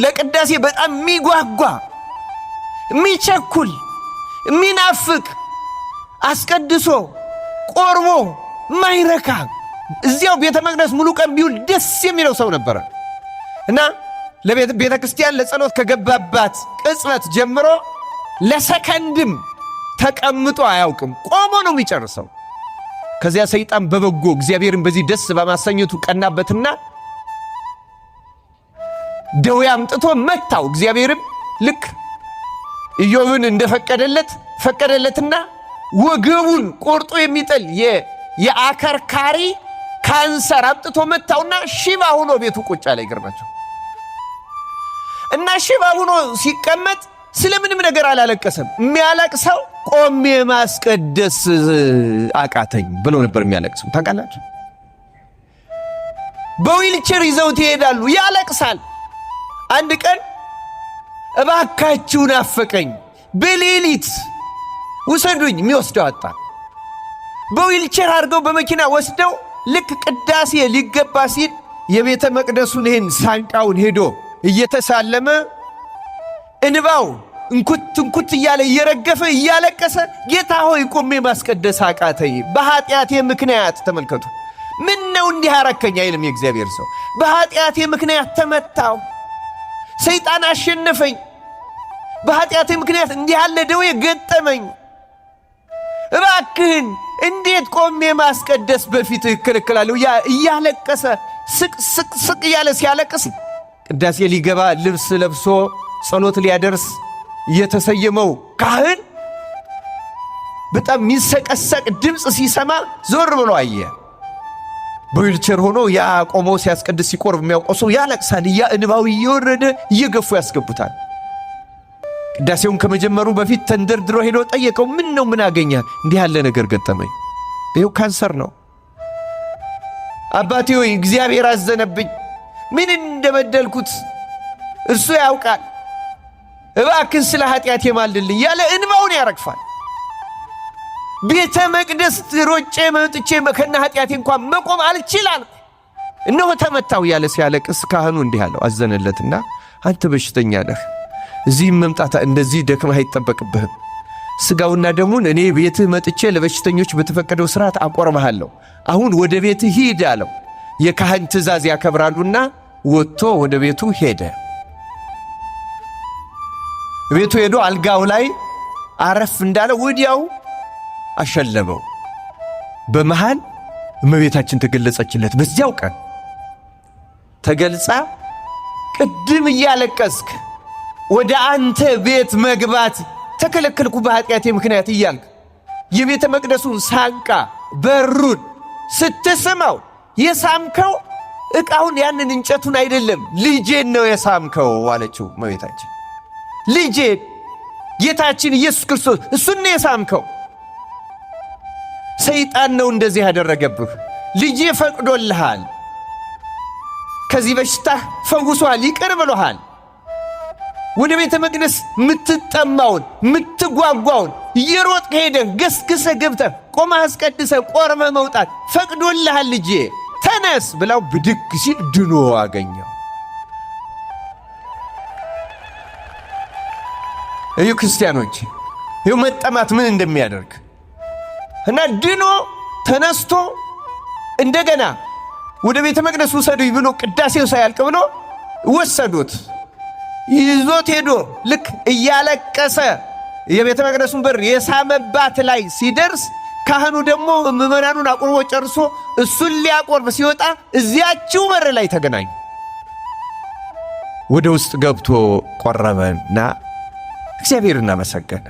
ለቅዳሴ በጣም የሚጓጓ፣ የሚቸኩል፣ የሚናፍቅ፣ አስቀድሶ ቆርቦ ማይረካ፣ እዚያው ቤተ መቅደስ ሙሉ ቀን ቢውል ደስ የሚለው ሰው ነበረ። እና ለቤተ ክርስቲያን ለጸሎት ከገባባት ቅጽበት ጀምሮ ለሰከንድም ተቀምጦ አያውቅም። ቆሞ ነው የሚጨርሰው። ከዚያ ሰይጣን በበጎ እግዚአብሔርን በዚህ ደስ በማሰኘቱ ቀናበትና ደዌ አምጥቶ መታው። እግዚአብሔርም ልክ ኢዮብን እንደፈቀደለት ፈቀደለትና ወገቡን ቆርጦ የሚጥል የአከርካሪ ካንሰር አምጥቶ መታውና ሽባ ሆኖ ቤቱ ቁጭ አለ። ይገርማቸው እና ሽባ ሆኖ ሲቀመጥ ስለምንም ነገር አላለቀሰም። የሚያለቅሰው ቆሜ ማስቀደስ አቃተኝ ብሎ ነበር የሚያለቅሰው። ታውቃላችሁ፣ በዊልቸር ይዘውት ይሄዳሉ፣ ያለቅሳል። አንድ ቀን እባካችሁ ናፈቀኝ፣ በሌሊት ውሰዱኝ፣ የሚወስደው አጣ። በዊልቸር አድርገው በመኪና ወስደው ልክ ቅዳሴ ሊገባ ሲል የቤተ መቅደሱን ይህን ሳንቃውን ሄዶ እየተሳለመ እንባው እንኩት እንኩት እያለ እየረገፈ እያለቀሰ ጌታ ሆይ ቆሜ ማስቀደስ አቃተኝ በኃጢአቴ ምክንያት። ተመልከቱ፣ ምን ነው እንዲህ አረከኝ አይልም የእግዚአብሔር ሰው። በኃጢአቴ ምክንያት ተመታው፣ ሰይጣን አሸነፈኝ፣ በኃጢአቴ ምክንያት እንዲህ ያለ ደዌ ገጠመኝ። እባክህን እንዴት ቆሜ ማስቀደስ በፊት እከለከላለሁ? እያለቀሰ ስቅ ስቅ ስቅ እያለ ሲያለቅስ ቅዳሴ ሊገባ ልብስ ለብሶ ጸሎት ሊያደርስ የተሰየመው ካህን በጣም የሚንሰቀሰቅ ድምፅ ሲሰማ ዞር ብሎ አየ። በዊልቸር ሆኖ ያ ቆሞ ሲያስቀድስ ሲቆርብ የሚያውቀው ሰው ያለቅሳል። እያ እንባው እየወረደ እየገፉ ያስገቡታል። ቅዳሴውን ከመጀመሩ በፊት ተንደርድሮ ሄዶ ጠየቀው። ምን ነው፣ ምን አገኘ? እንዲህ ያለ ነገር ገጠመኝ። ይኸው ካንሰር ነው። አባቴ ሆይ እግዚአብሔር አዘነብኝ። ምን እንደበደልኩት እርሱ ያውቃል። እባክን ስለ ኃጢአቴ ማልድልኝ ያለ እንባውን ያረግፋል። ቤተ መቅደስ ሮጬ መጥቼ ከነ ኃጢአቴ እንኳን መቆም አልችል አልኩ። እነሆ ተመታው እያለ ሲያለቅስ ካህኑ እንዲህ አለው፣ አዘነለትና አንተ በሽተኛ ነህ፣ እዚህም መምጣት እንደዚህ ደክመህ አይጠበቅብህም። ስጋውና ደሙን እኔ ቤትህ መጥቼ ለበሽተኞች በተፈቀደው ስርዓት አቆርብሃለሁ። አሁን ወደ ቤትህ ሂድ አለው። የካህን ትእዛዝ ያከብራሉና ወጥቶ ወደ ቤቱ ሄደ። ቤቱ ሄዶ አልጋው ላይ አረፍ እንዳለ ወዲያው አሸለበው። በመሃል እመቤታችን ተገለጸችለት። በዚያው ቀን ተገልጻ ቅድም እያለቀስክ ወደ አንተ ቤት መግባት ተከለከልኩ በኃጢአቴ ምክንያት እያልክ የቤተ መቅደሱን ሳንቃ በሩን ስትስመው የሳምከው ዕቃውን ያንን እንጨቱን አይደለም ልጄን ነው የሳምከው አለችው እመቤታችን። ልጄን ጌታችን ኢየሱስ ክርስቶስ እሱን ነው የሳምከው። ሰይጣን ነው እንደዚህ ያደረገብህ። ልጄ ፈቅዶልሃል፣ ከዚህ በሽታ ፈውሶሃል፣ ይቅር ብሎሃል። ወደ ቤተ መቅደስ ምትጠማውን ምትጓጓውን እየሮጥክ ሄደህ ገስግሰህ ገብተህ ቆመህ አስቀድሰህ ቆርበህ መውጣት ፈቅዶልሃል ልጄ ተነስ ብላው ብድግ ሲል ድኖ አገኘው። እዩ ክርስቲያኖች፣ ይኸው መጠማት ምን እንደሚያደርግ እና ድኖ ተነስቶ እንደገና ወደ ቤተ መቅደስ ውሰዱኝ ብሎ ቅዳሴው ሳያልቅ ብሎ ወሰዱት። ይዞት ሄዶ ልክ እያለቀሰ የቤተ መቅደሱን በር የሳመባት ላይ ሲደርስ ካህኑ ደግሞ ምዕመናኑን አቁርቦ ጨርሶ እሱን ሊያቆርብ ሲወጣ እዚያችው በር ላይ ተገናኙ። ወደ ውስጥ ገብቶ ቆረበና እግዚአብሔርን አመሰገነ።